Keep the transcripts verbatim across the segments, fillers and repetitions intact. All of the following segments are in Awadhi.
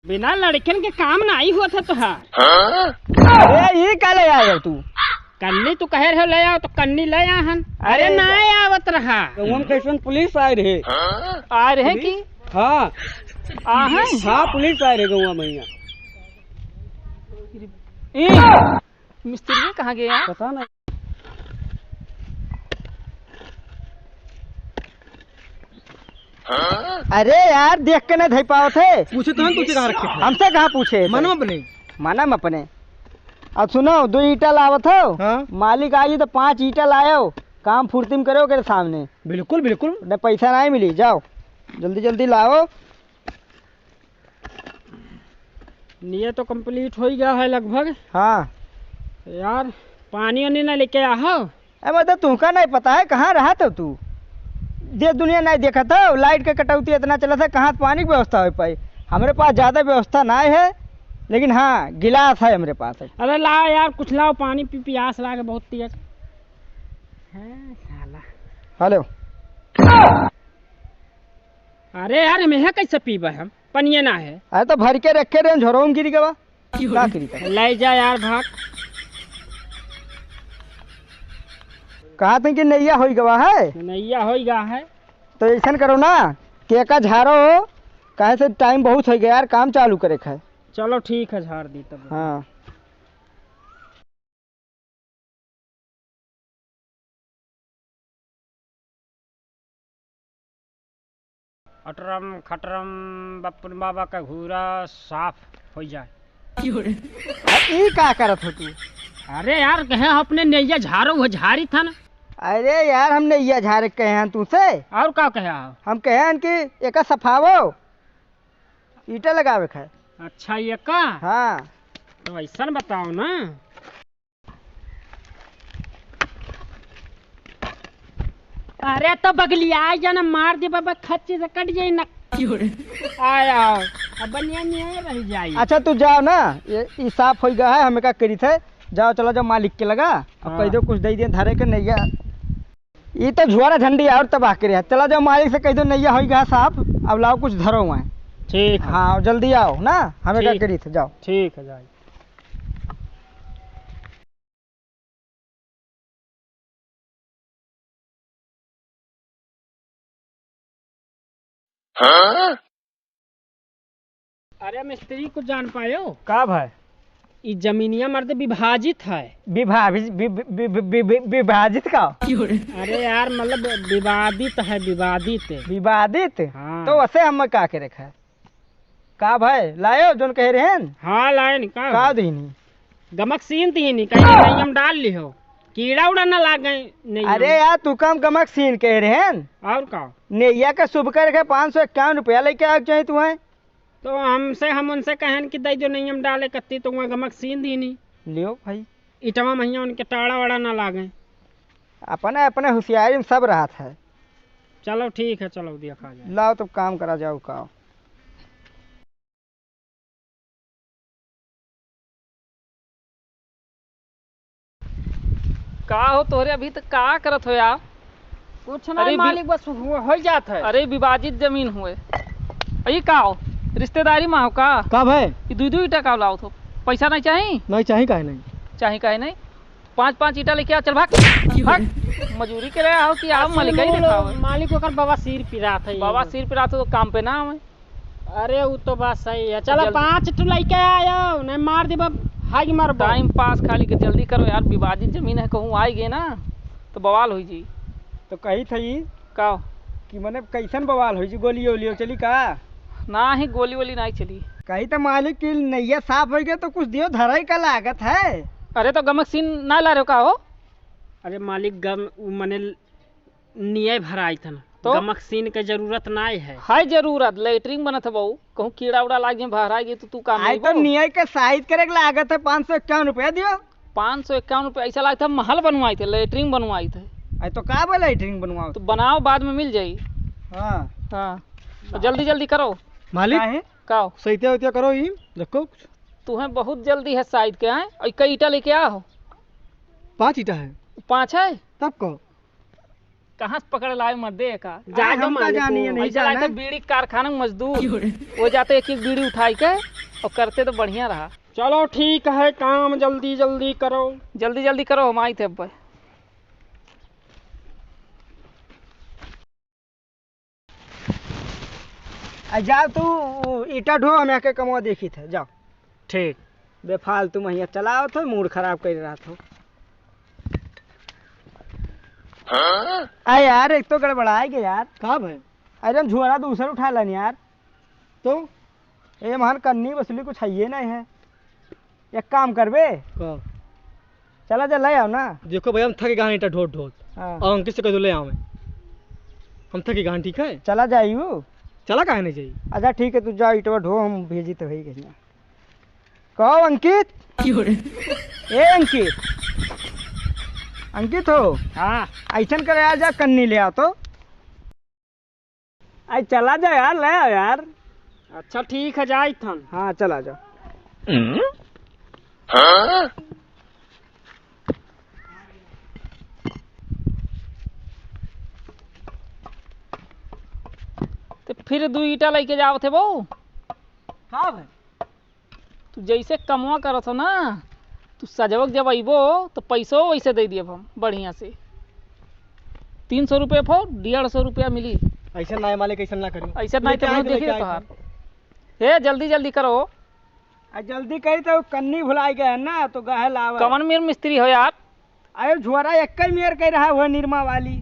बिना लड़कन के काम नाई होत है तोहार। अरे, ई का ले आयो तू? कन्नी तू कहे रहे ले आओ, तो कन्नी ले आहन। अरे, अरे, ना आवत रहा। गौवा में कैसन पुलिस आए रहे? आए रहे पुलिस? कि? हाँ। आहन? हाँ, पुलिस आए रहे गौवा में यहाँ। ई, मिस्त्री कहाँ गया? पता नहीं। अरे यार, देख के नहीं धई पावत है। पूछे तो हम तुझे कहाँ रखे थे? हमसे कहाँ पूछे थे? मनम अपने। मनम अपने। अब सुनो, दो ईंटा लावत हो। हाँ। मालिक आई तो पाँच ईंटा लायो, काम फुर्ती में करो ओकरे सामने। बिल्कुल, बिल्कुल। नहीं, पैसा नहीं मिली, जाओ जल्दी जल्दी लाओ। निया तो complete हो ही गया है लगभग। हाँ। यार, पानी वानी ना लेके आ हो। ए, मतलब, तुमका नहीं पता है, कहाँ रहत हो तू? देश दुनिया नहीं देखत हो, लाइट के कटौती इतना चलत है, कहाँ से पानी की व्यवस्था हो पाई? हमरे पास ज्यादा व्यवस्था नहीं है, लेकिन हाँ, गिलास है हमरे पास। अरे लाओ यार, कुछ लाओ, पानी पी, पियास लागे बहुत तेज। हैं, साला। हेलो। अरे यार, हम यहाँ कैसे पीबे हम? पनिये ना है। अरे तो भर के रखे रहे, झोरवा में गिर गवा। का करी तब? ले जा यार, भाग। कहा थे कि नैया होई गवा है? नैया होई गवा है। तो ऐसन करो ना कि एका झारो, काहे से टाइम बहुत हो गया यार, काम चालू करे के है। चलो ठीक है, झाड़ दी तब। हाँ। अटरम खटरम बप्पन बाबा का घूरा साफ हो जाए। आ, ई का करत हो तू? अरे यार, कहे अपने नैया झारो, वो झारी था ना। अरे यार, हम नैया झारे कहे हैं तुझसे। और का कहे हो? हम कहे हैं कि एका सफावो, ईंटा लगावे के है। अच्छा, ये का? हाँ। तो ऐसन बताओ ना। अरे तो बगलिया आ जाना, मार दे बाबा, खच्ची से कट जाई ना। क्यों रे? आया, अब बनिया नहीं रह जाई। अच्छा तू जाओ ना, ये, ई साफ हो गया है, हमें का करी थे, जाओ चला जाओ मालिक के लगा, अब हाँ। कह दो कुछ दे दिए धरे के नैया। ई तो झुआरा झंडी और तबाह करे है, चला जाओ मालिक से कह दो नैया हो गया साफ, अब लाओ कुछ धरो वहाँ। ठीक है। हाँ जल्दी आओ ना, हमें का ठीक। करी थे, जाओ। ठीक है, जाइए। हाँ? अरे मिस्त्री, कुछ जान पायो? का भाई? ई जमीनिया मर्द विभाजित है। विभा-, वि-, वि-, वि-, वि-, वि-, वि-, विभाजित का? अरे यार, मतलब विवादित है, विवादित। विवादित? हाँ। तो वैसे हम का करे है? का भाई, लायो जोन कहे रहेन? हाँ, लायन। का का हो? दीनी? गमक सीन दीनी, कहीं नैया में डाल लिहो, कीड़ा उड़ा ना लागे नैया में। अरे यार, तू काम गमक सीन कहे रहेन? और का? नैया का शुभ करके पाँच सौ इक्यावन रुपया लेके आवे के चाही तू है। तो हमसे, हम उनसे कहन कि दे दो नैया में डाले कत्ती, तो वहाँ गमक सीन दीनी। लियो भाई। इटवा महिया उनके टाड़ा वाड़ा ना लागे। अपने, अपने होशियारी में सब रहत है। चलो ठीक है, चलो देखा जाए। लाओ तब काम करा जाओ का। का हो तोहरे, अभी तक का करत हो यार? कुछ ना अरे बी-, मालिक, बस हो, हो जात है। अरे विभाजित जमीन हुए। अरे का हो, रिश्तेदारी में हो का? का भाई? ये दुई दुई ईटा का लाओ थो, पैसा नहीं चाही? नहीं चाही, काहे नहीं? चाही काहे नहीं? पाँच पाँच ईटा लेके आ, चल भाग, भाग। मजूरी करे आओ कि आओ, असल मालिक ही में देखाओ। मालिक ओकर बवासीर पिरात है। बवासीर पिरात हो तो काम पे ना आवे। अरे, उ तो बात सही है। चला, जल्दी। पाँच ठो लइके आयो, नहीं मार देबा, हाई मारबो। टाइम पास खाली के, जल्दी करो यार, विवादित जमीन है, कहूँ आइ गए ना, तो बवाल होइ जी। तो कही था ई का? कि मने कैसन बवाल होइ जी, गोली ओली चली का? ना ही, गोली वोली नहीं चली। कही तो मालिक कि नैया साफ होइ गए तो कुछ दियो धराई का लागत है। अरे, तो गमक सीन ना ला रहे हो का हो? अरे मालिक, गम, उ मने निये भराई थन। तो? गमक सीन के जरूरत नाय है। है जरूरत, लेटरिन बनत है बहू, कहूँ कीड़ा उड़ा लाग जाए, भराई गई तो तू काम आई नहीं तो बहू। निये के साइत करे के लागत है, पाँच सौ इक्यावन रुपया दियो। पाँच सौ इक्यावन रुपया ऐसा लागत है, महल बनवाई थे, लेटरिन बनवाई थे। आई तो का बोले लेटरिन बनवाओ? तो बनाओ, बाद में मिल जाई। हाँ। हाँ। तो जल्दी जल्दी करो। मालिक, काहे? का हो? सैतिया वैतिया करो ई, देखो कुछ। तुम्हें बहुत जल्दी है साइत के, हैं? और कई ईटा लेके आ हो? पाँच ईटा है। पाँच है? तब कहो। कहाँ से पकड़ लाए मर्दे का? जा अरे, दो हम का मालिक जानी, को। ये नहीं ऐसा जाना लाए थे है। बीड़ी कारखाना में मजदूर। क्यों रे? वो जाते एक एक बीड़ी उठाई के और करते तो बढ़िया रहा। चलो ठीक है, काम जल्दी जल्दी करो। जल्दी जल्दी करो, हम आई थे अब। आ जाओ तू ईटा ढो, हम यहाँ के कमवा देखी थे, जाओ। ठीक। बेफालतू महिया चलाओ थे, मूड खराब कर रहा था। आ यार, एक तो गड़बड़ाए गए यार। का भाई? अरे हम झोरा दूसर उठा लेन यार। तो? ए महान कन्नी बसुली कुछ है ये नहीं है। एक काम करबे। का? चला जा, ले आओ ना। देखो भैया, हम थके गए ईटा ढोत ढोत। हाँ। और अंकित से कह दो ले आओ मैं। हम थके गए, ठीक है? चला जाइयो। चला काहे नहीं जाई? अच्छा ठीक है, तू जा ईटवा ढो, हम भेजी तो है कहीं। कहो अंकित। क्यों रे? ए अंकित। अंकित हो? हाँ। ऐसन करे, आ जा, कन्नी ले आओ तो। आई चला जा यार, ले आ यार। अच्छा ठीक है, जाई थन। हाँ, चला जा। तो फिर दू ईटा लेके जावत है बहू। का भाई? तू जैसे कमवा करत हो ना, तू सजवक जब अइबो तो पैसो वैसे दे दियब हम बढ़िया से। तीन सौ रुपये फो, डेढ़ सौ रुपया मिली। ऐसे ना मालिक, ऐसे ना करी। ऐसे नहीं लेके तो आए, देखिए लेके आए। तोहार। हे, जल्दी जल्दी करो। आ, जल्दी करी तो कन्नी भुलाई गए है ना, तो गहे लावे। कवन मेर मिस्त्री हो यार? अरे झोरा एक ही मेर कह रहा हुआ निरमा वाली,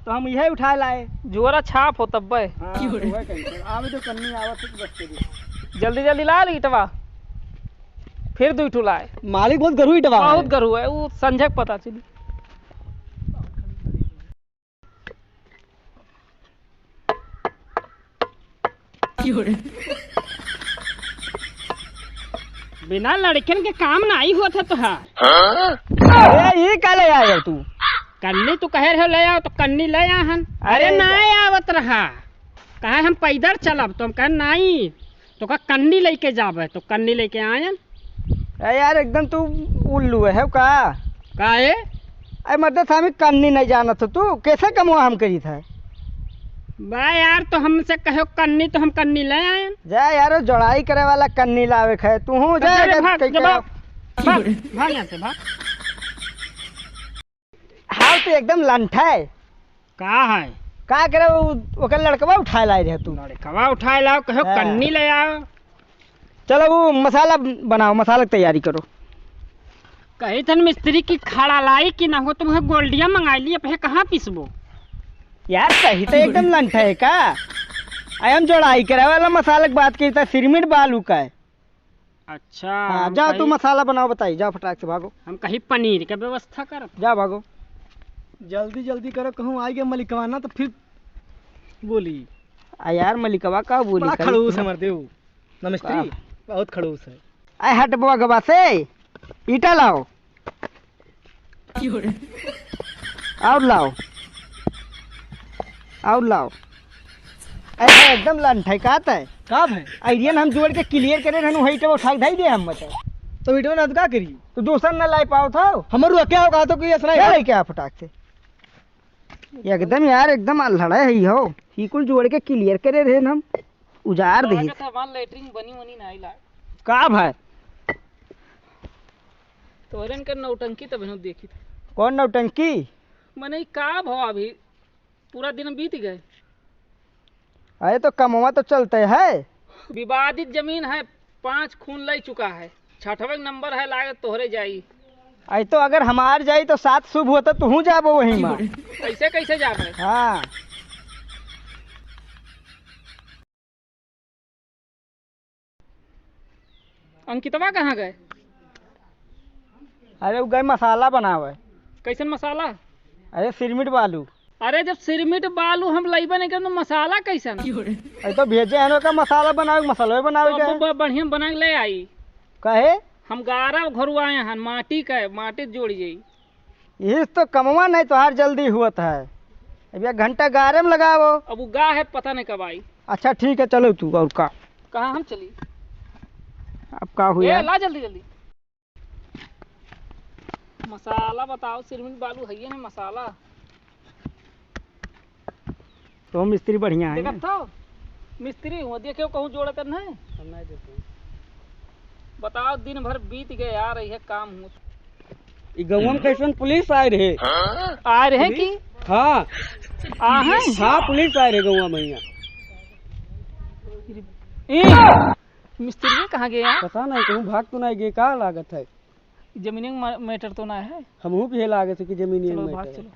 तो हम यही उठा लाए। झोरा छाप हो तब्बे। हाँ, तो वही कही, तो आवे तो कन्नी आवत है तो बस के दे। जल्दी जल्दी ला ली ईटवा, फिर दू ठो लाए। मालिक बहुत गरु ईटवा है। बहुत गरु है, वो संझक पता चली। बिना लड़कन के काम नाई होत है तोहार। अरे, ई का ले आयो तू? कन्नी तू कहे रहे ले आओ, तो कन्नी ले आहन। अरे, अरे, नाई आवत रहा। कहे हम पैदल चलब, तो हम कहे नाई, तो का कन्नी लेके जाबे, तो कन्नी लेके आयन। अरे यार, एकदम तू उल्लू है का? काहे? अरे मर्दे, स्वामी कन्नी नहीं जानत हो तू, कैसे कमवा हम करी था? बा यार, तो हमसे कहो कन्नी, तो हम कन्नी ले आयन। जा यार, वो जोड़ाई करे वाला कन्नी लावे है, तू हूँ जा, जा, जा, जा, भाग, कहीं जा, करा। भाग, भाग यहाँ से, भाग। हाल तो एकदम लंठा है। का है? का करे, उ, ओकर लड़कवा उठाए लाए रहे तू। लड़कवा उठाए लाओ, कहो हाँ। कन्नी ले आओ। चलो, वो मसाला बनाओ, मसाला की तैयारी करो। कही थन मिस्त्री की खड़ा लाई कि ना हो, तुम गोल्डिया मंगाई ली, अब हे कहाँ पीसबो? यार, सही तो एकदम लंठा है का? आई हम जोड़ाई करे वाला मसाला की बात की था, सिरमिट बालू का है। अच्छा, हाँ, हम जाओ तू कही मसाला बनाओ, बताई, जाओ फटाक से भागो। हम कही पनीर के व्यवस्था करब। जाओ भागो। जल्दी जल्दी करो, कहूँ आई गए मलिकवा ना तो फिर बोली। आ यार, मलिकवा का बोली बड़ा करी? खड़ूस है मर्दे वो, ना मिस्त्री, का? बहुत खड़ूस है। आए हट बगवा से, ईटा लाओ। और लाओ, और लाओ। ऐसा एकदम लंठ है, का तय? का भाई? आइडियन हम जोड़ के क्लियर करे रहनु, वही तो उठा के धई दे हम, मतलब। तो वीडियो ना तो का करी? तो दूसर ना लाई पाओ था। हमर रुआ क्या हो, कहा तो कोई ऐसा नहीं क्या है। लाई क्या फटाक से? एकदम यार, एकदम अल्हड़ा है ही हो। ही कुल जोड़ के क्लियर करे रहे हम, उजार दे। लागत है हमार लेटरिन बनी वनी ना आइला। का भाई? तोहरन के नौटंकी तब हम देखी था। कौन नौटंकी? मने ई का भवा अभी पूरा दिन बीत गए। अरे तो कमवा तो चलते है। विवादित जमीन है, पाँच खून ले चुका है, छठवे नंबर है, लागत तोहरे जाई। अरे तो अगर हमार जाई तो सात शुभ होता, तू हूँ जाबो वहीं में। ऐसे कैसे जाबे? हाँ। अंकितवा कहाँ गए? अरे, वो गए मसाला बनावे। कैसन मसाला? अरे, सिरमिट बालू। अरे, जब सिरमिट बालू हम लइबे नहीं करब, तो मसाला कैसन? अरे, तो भेजे हन ओका मसाला बनावे, मसाला बनावे तो के। ब-, बढ़िया बना के ले आई। काहे? हम गारा घरुआए हन, माटी का, माटी जोड़ जाई। इस तो कमवा नहीं तोहार जल्दी हुअत है। अब एक घंटा गारे में लगावो। अब वो गा है, पता नहीं कब आई। अच्छा ठीक है, चलो तू, और का? कहाँ हम चली? अब का हुआ? ए, ला जल्दी जल्दी। मसाला बताओ, सिरमिट बालू है ये नहीं मसाला। तो मिस्त्री बढ़िया है। देखत हो, मिस्त्री हुआ, देखियो कहूँ जोड़त नहीं। हम नहीं देते। बताओ, दिन भर बीत गए यार, यह काम हुआ। ई गौवा में कैसन पुलिस आए रहे? आए रहे पुलिस? कि? हाँ। आ हैं? हाँ, पुलिस आए रहे गौवा में यहाँ। ए, मिस्त्री कहाँ गए यार? पता नहीं, कहूँ भाग तो नहीं गए, का लागत है? जमीनिया मा-, मैटर तो ना है? हमहू के लागत है कि जमीनिया चलो, मैटर भाग है। चलो।